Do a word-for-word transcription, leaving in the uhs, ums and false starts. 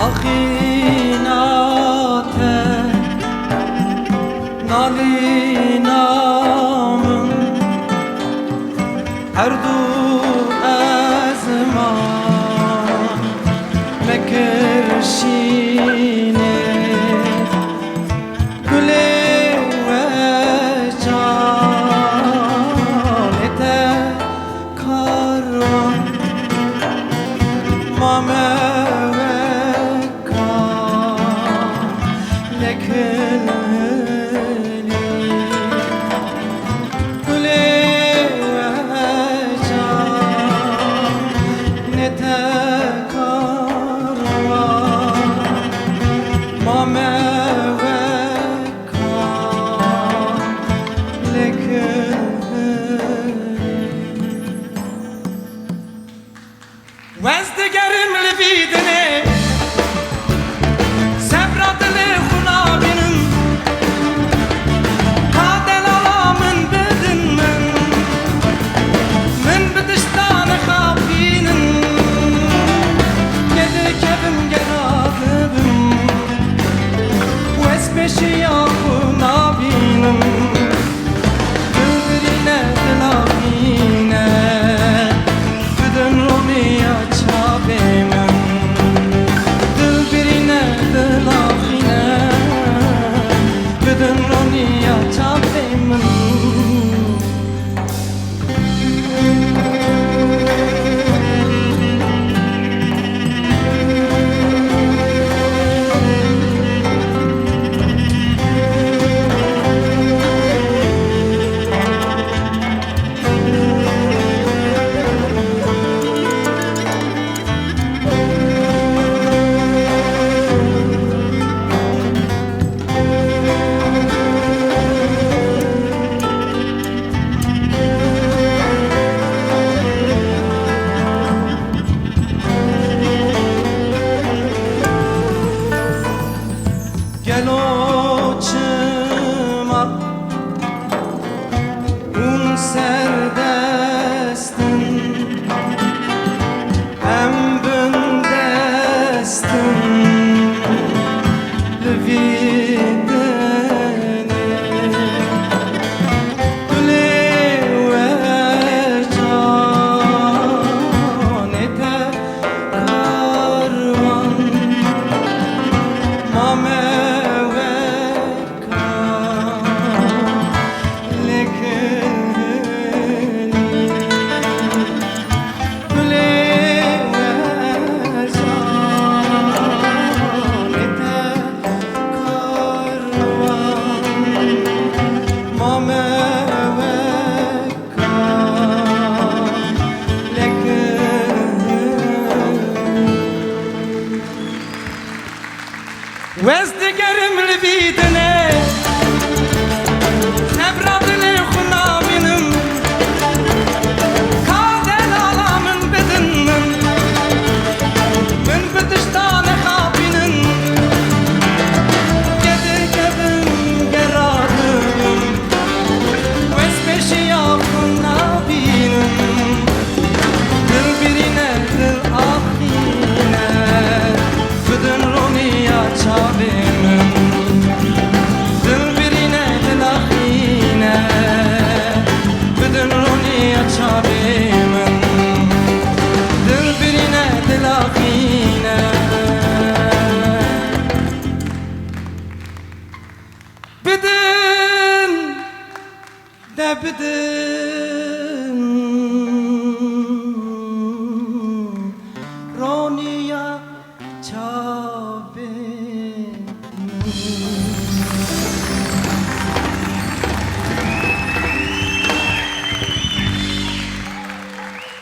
Axîna te, nalîna min, erd û ezman me kir şînê. Gulê we canê te karwan, mame weka lekin hilî. Gulê we canê te karwan, mame weka lekin hilî. Wez digerim li vî dinê, sebra dilê xwe nabînim. Ka delala min bidin min, min bi tişta nexapînin. Gê dikevim, gê radibim, wez pêşiya xwe nabînim. Dil birîne, dil axîne, bidin roniya çavê min. Dil birîne, dil axîne, bidin roniya çavê min. Gelo çima hûn serdest in, em bindest in li vî dinê. Gulê we canê te karwan, mame weka lekin hilî. Gulê we canê te karwan, mame weka lekin hilî. Wez digerim li vî dinê, sebra dilê xwe nabînim. Ka delala min bidin min, min bi tişta nexapînin. Gê dikevim, gê radibim, wez pêşiya xwe nabînim. Dil birîne, dil axîne, bidin roniya çavê min. Dil birîne, dil axîne, bidin roniya çavê min. Dil birîne, dil axîne. Bidin, de bidin.